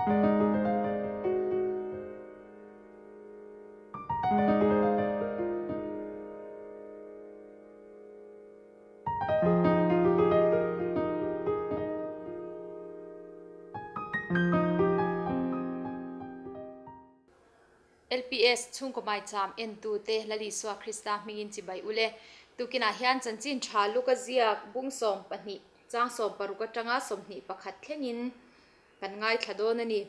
LPS chhungkaw maicham entute Lal Isua Krista hmingin chibai u le. Tukinah hian chanchin tha luka ziak bung 12 chang 60 atanga 21 thlengin kan ngaithla dawn a ni.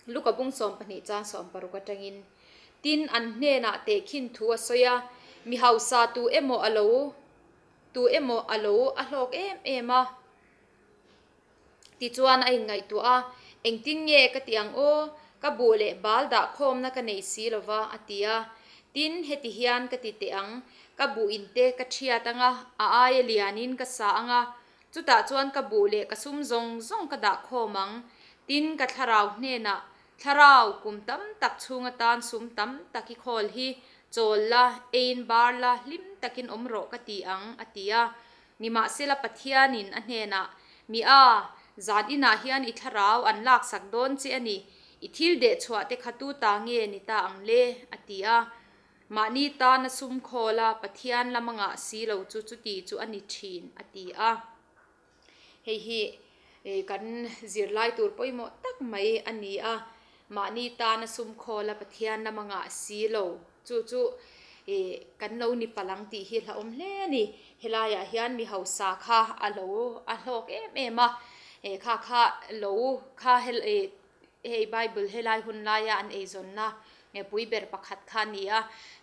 Luka bung 12 chang 60 atangin tin an hnenah tehkhin thu a sawi a, mi hausa tu emaw a lo tu emaw a lo a hlawk em em a. Tichuan a inngaihtuah a, Engtin nge ka ti ang aw? Ka buh leh bal dah khawmna ka nei si lo va, a ti a. Tin, heti hian ka ti teh ang, ka buh inte ka thiat ang a, a aia lianin ka sa ang a, chutah chuan ka buh leh ka sum zawng zawng ka dah khawm ang. Tin, ka thlarau hnenah, Thlarau, kum tam tak chhung atan sum tam tak i khawl hi, chawl la, eiin bar la, hlim takin awm rawh ka ti ang, a ti a. Nimahsela Pathianin a hnenah, Mi a, zan inah hian i thlarau an laksak dawn che a ni, i thil dehchhuah te kha tu ta nge ni ta ang le? a ti a. Mahni tana sum khawla Pathian lama ngah si lo chu chuti chu a ni thin, a ti a. Hei hi kan zirlai tur pawimawh tak mai a ni a, mahni tana sum khawla Pathian lama ngah si lo chu chu kan lo ni palh ang tih hi hlauhawm hle a ni. Helaiah hian mi hausa kha a lo a hlawk em em a, kha kha lo kha Hei Bible helai hun laia an eizawnna pui ber pakhat kha a ni a,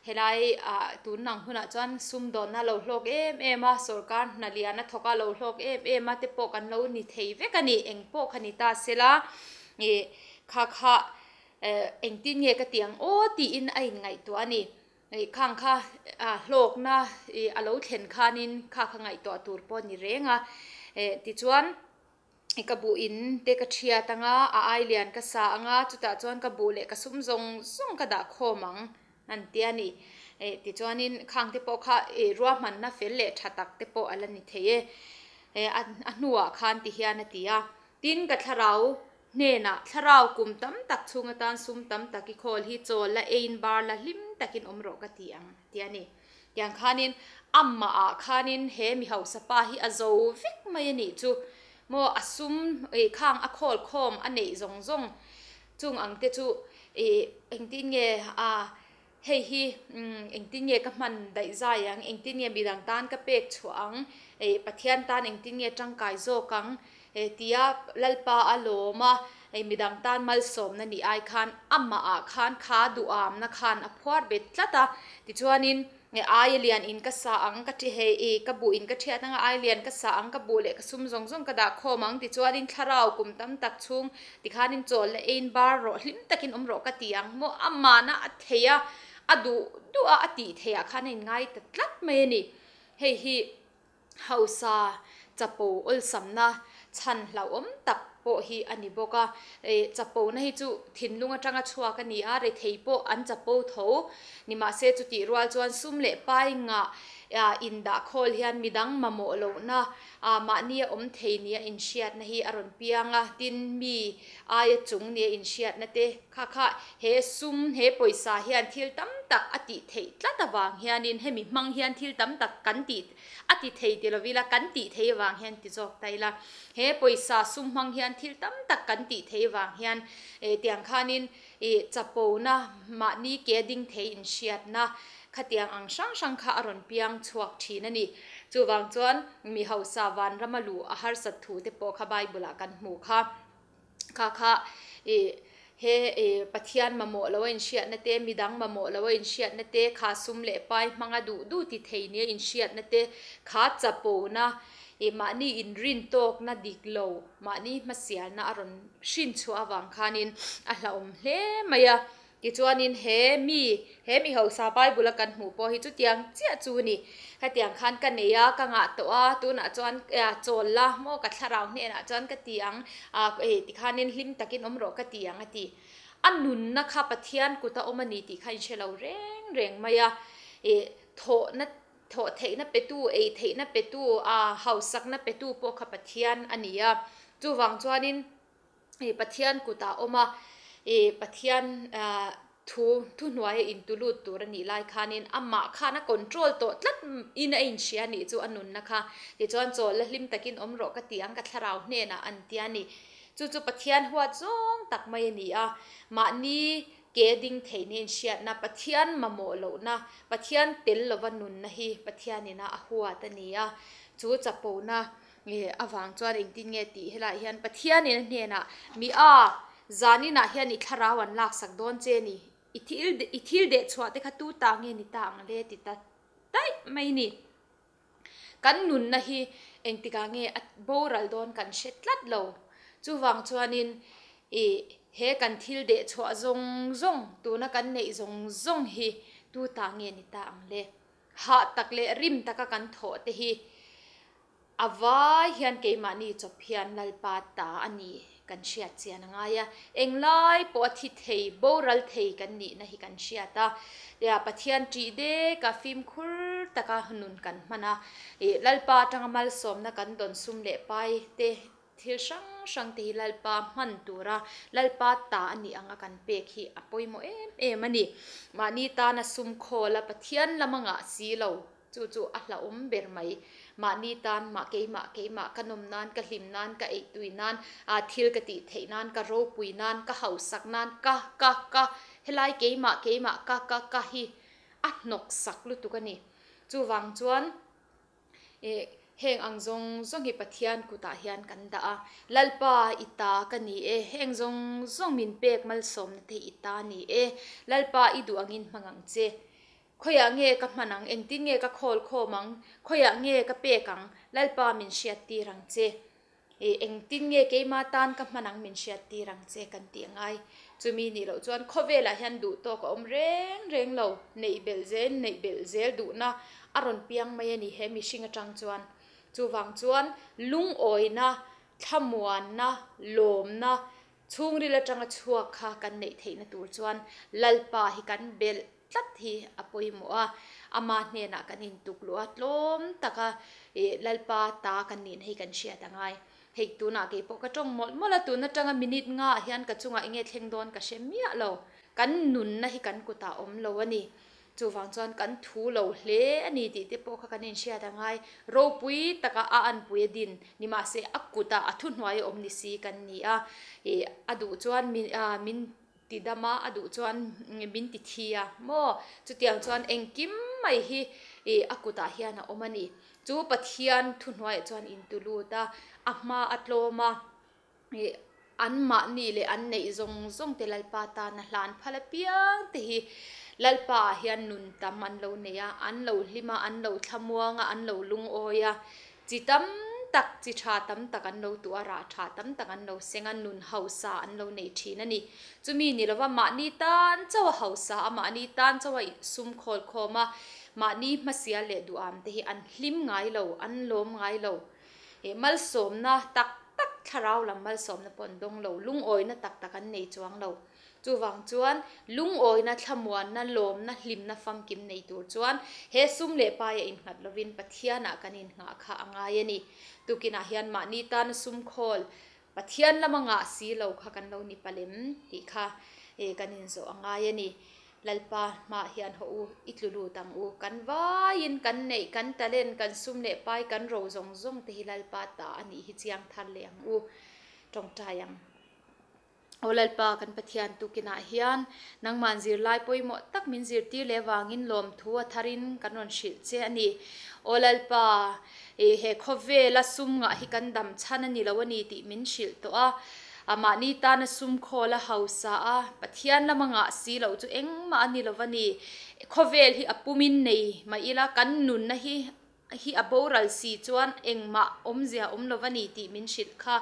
helai ah tun ang hunah chuan sumdawnna lo hlawk em em a, sawrkar hna lian a thawk a lo hlawk em em a te pawh kan lo ni thei vek a ni, eng pawh kha ni ta sela ih kha kha eh engtin nge ka tih ang aw tiin a inngaihtuah a ni. Ih khang kha hlawkna ih a lo thlen khanin kha kha ngaihtuah tur pawh a ni reng a, eh tichuan. Ka buh in te ka thiat ang a, a ai lian ka sa ang a, chutah chuan ka buh leh ka sum zawng zawng ka dah khawm ang an ti a ni. Eh tichuanin khang te pawh kha eh ruahmanna fel leh tha tak te pawh a la ni thei e. Eh a hnuah khan ti hian a ti a, tin ka thlarau hnenah thlarau kum tam tak chhung atan sum tam tak i khawl hi chawl la eiin bar la hlim takin awm rawh ka ti ang a ti a ni. Tiang khanin amah ah khanin he mi hausa pa hi a zo vek mai a nih chu maw a sum ih khang a khawl khawm a neih zawng zawng chung ang te chu ih engtin nge a hei hi engtin nge ka hman daih zai ang engtin nge midang tan ka pek chhuah ang ih Pathian tan engtin nge tangkai zawk ang tia Lalpa a lawm a hei midang tan malsawmna nih ai khan amah ah khan kha duhamna khan a phuar bet tlat a tichuanin aia lian in ka sa ang ka ti hei ih ka buh in ka thiat anga aia lian ka sa ang ka buh leh ka sum zawng zawng ka dah khawm ang tichuanin thlarau kum tam tak chhung tikhanin chawl la ein bar rawh hlim takin awm rawh ka ti ang maw amahna a thei a a duh duh a a tih theih ah khan a inngai ta tlat mai a ni hei hi. Hausa chapo awlsamna chhan hlauhawm tak pawh hi a ni bawk a. Chapona hi chu thinlung atanga chhuak a ni a, rethei pawh an chapo tho. Nimahse chutih rual chuan sum leh pai ngah indah khawl hian midang mamawh lohna, mahnia awm thei nia inhriatna hi a rawn piang a, tin mi aia chung nia inhriatna te kha kha he sum, he pawisa hian thil tam tak a tih theih tlat avang hianin hemi hmang hian thil tam tak kan tih A ti thei ti lo ila, kan tih thei vang hian ti zawk ta ila. He pawisa sum hmang hian thil tam tak kan tih thei vang hian eh tiang khanin ih chapona mahni ke ding thei inhriatna khatiang ang hrang hrang kha a rawn piang chhuak thin a ni. Chuvang chuan mi hausa vanrama luh a harsat thu te pawh kha Bible ah kan hmuh kha. Kha kha ih he ih Pathian mamawh lo a inhriatna te, midang mamawh lo a inhriatna te, kha sum leh pai hmanga duh duh ti thei nia inhriatna te, kha chapona ih mahni inrin tawkna dik lo, mahni hmasialna a rawn hrin chhuah avang khanin a hlauhawm hle mai a. Tichuanin he mi, he mi hausa Bible a kan hmuh pawh hi chutiang chiah chu a ni. Hetiang khan ka nei a, ka ngah tawh a, tunah chuan chawl la maw ka thlarau hnenah chuan ka ti ang, tikhanin hlim takin awm rawh ka ti ang a ti. A nunna kha Pathian kuta awm a ni tih kha inhre lo reng reng mai a, thawhna, thawh theihna petu, ei theihna petu, hausakna petu pawh kha Pathian a ni a. Chuvang chuanin. I Pathian kutah awm a, i Pathian thu thuhnuaia intulut tur a nih lai khanin amah khan a control tawh tlat in a inhria a nih chu a nunna kha. Tichuan chawl la hlim takin awm rawh ka ti ang ka thlarau hnenah an ti a ni. Chu chu Pathian huat zawng tak mai a ni a, mahni ke ding theihna inhriatna, Pathian mamawh lohna, Pathian tel lova nunna hi Pathianina a huat a ni a, chu chapona Nge avang chuan engtin nge tih helaiah hian Pathianin a hnenah, Mi a, zaninah hian i thlarau an laksak dawn che ni, i thil i thil deh chhuah te kha tu ta nge ni ta ang le ti ta daih mai ni. Kan nunna hi engtikah nge a boral dawn kan hre tlat lo. Chuvang chuanin i he kan thil deh chhuah zawng zawng, tuna kan neih zawng zawng hi tu ta nge ni ta ang le. Hah tak leh rim taka kan thawh te hi a vai hian keimahni chawp hian Lalpa ta a ni kan hriat chian a ngai a. Englai pawh a thi thei, boral thei kan nihna hi kan hriat a. Tia Pathian ṭih dek a, fimkhur taka nun kan hman a, ih Lalpa aṭanga malsawmna kan dawn sum leh pai te Thil hrang hrang te hi Lalpa hman tura Lalpa ta a nih anga kan pek hi a pawimawh em em a ni. Mahni tana sum khawl a Pathian lama ngah si lo chu chu a hlauhawm ber mai. Mahni tan mah keimah keimah ka nawm nan, ka hlim nan, ka eihtui nan, ah thil ka tih theih nan, ka ropui nan, ka hausak nan, ka ka ka helai keimah keimah ka ka ka hi a hnawksak lutuk a ni. Chuvang chuan. Ih, heng ang zawng zawng hi Pathian kutah hian kan dah a, Lalpa i ta ka ni e, heng zawng zawng min pek malsawmna te i ta ni e, Lalpa i duh angin hmang ang che. Khawiah nge ka hman ang, engtin nge ka khawl khawm ang, khawiah nge ka pek ang, Lalpa min hriattir ang che. Ih, engtin nge keima tan ka hman ang min hriattir ang che kan tih a ngai. Chumi nih loh chuan khawvelah hian duh tawk a awm reng reng lo, neih belh zel, neih belh zel duhna a rawn piang mai a ni he mihring atang chuan. Chuvang chuan lungawina, thlamuanna, lawmna, chhungril atanga chhuak kha kan neih theihna tur chuan Lalpa hi kan belh tlat hi a pawimawh a, ama hnenah kan intuk luh a, tlawm taka ih Lalpa ta kan nihna hi kan hriat a ngai. Hei tunah kei pawh ka tawng mawlh mawlh a, tun atanga minute nga ah hian ka chungah enge thleng dawn ka hre miah lo. Kan nunna hi kan kutah awm lo a ni. Chuvang chuan kan thu lo hle a ni tih te pawh kha kan inhriat a ngai. Ropui taka a anpui a din nimahse a kutah a thuhnuai a awm ni si kan ni a, ih a duh chuan min min Ti dam a, a duh chuan min ti thi a maw? Chutiang chuan engkim mai hi ih a kutah hian a awm a ni. Chu Pathian thuhnuaiah chuan intu lut a, a hma a tlawm a, ih anmahni leh an neih zawng zawng te Lalpa tana hlan phal apiang te hi Lalpa ah hian nun tam an lo nei a, an lo hlim a, an lo thlamuang a, an lo lungawi a. Chi tam tak, chi tha tam tak an lo tuah a, rah tha tam tak an lo seng a, nun hausa an lo nei thin a ni. Chumi ni lova mahni tan chauh a hausa a, mahni tan chauh a sum khawl khawm a, mahni hmasial leh duham te hi an hlim ngai lo, an lawm ngai lo. Ih malsawmna tak tak, thlarau lam malsawmna pawh an dawng lo, lungawina tak tak an nei chuang lo. Chuvang chuan lungawina, thlamuanna, lawmna, hlimna famkim nei tur chuan he sum leh paia innghat lovin Pathianah kan innghah kha a ngai a ni. Tukinah hian mahni tana sum khawl, Pathian lama ngah si lo kha kan lo ni palem tih kha kan inzawh a ngai a ni. Lalpa hmaah hian hawh u, i tlu lut ang u. Kan vaiin kan neih, kan talent, kan sum leh pai, kan ro zawng zawng te hi Lalpa ta a nih hi chiang thar leh ang u. Tawngtai ang. Aw Lalpa, kan Pathian tukinah hian nangmah zirlai pawimawh tak min zirtir leh avangin lawmthu a tharin kan rawn hrilh che a ni. Aw Lalpa, i he khawvela sum ngah hi kan dam chhan a ni lo a ni tih min hrilh tawh a. A mahni tana sum khawl a hausa a, Pathian lama ngah si loh chu engmah a ni lo va ni. Khawvel hi a pumin nei mah ila kan nunna hi hi a boral si chuan engmah awmzia awm lo va ni tih min hrilh kha.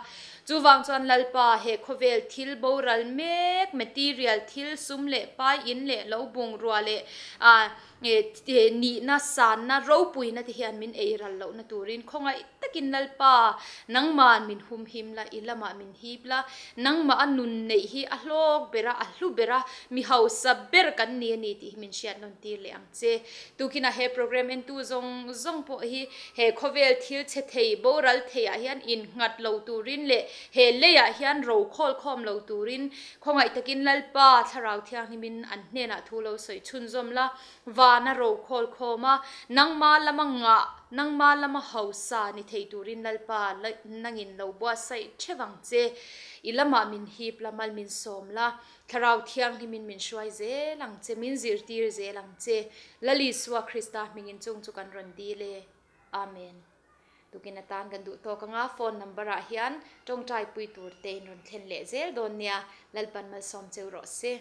Chuvang chuan Lalpa, he khawvel thil boral mek, material thil, sum leh pai, in leh lo bungrua leh ah Nihna, sanna, ropuina te hian min ei ral lohna turin khawngaih takin Lalpa, nangma'n min humhim la, i lamah min hip la, nangmah a nun neih hi a hlawk ber a, a hlu ber a, mi hausa ber kan ni a ni tih hi min hriat nawn tir leh ang che. Tukinah he program entu zawng zawng pawh hi he khawvel thil chhe thei, boral theiah hian innghat lo turin leh he leiah hian ro khawl khawm lo turin Khawngaih takin Lalpa Thlarau Thianghlimin an hnenah thu lo sawi chhunzawm la, vana ro khawl khawm a, nangma lama ngah, nangma lama hausa ni thei turin Lalpa nangin lo buatsaih theuh ang che. I lamah min hip la, mal min sawm la, Thlarau Thianghlimin min hruai zel ang che, min zirtir zel ang che. Lal Isua Krista hmingin chung chu kan rawn dil e. Amen. Tukin atan kan duh tawk anga phone number ah hian tawngtai pui tur te in rawn thlen leh zel dawn nia, Lalpan malsawm cheu rawh se.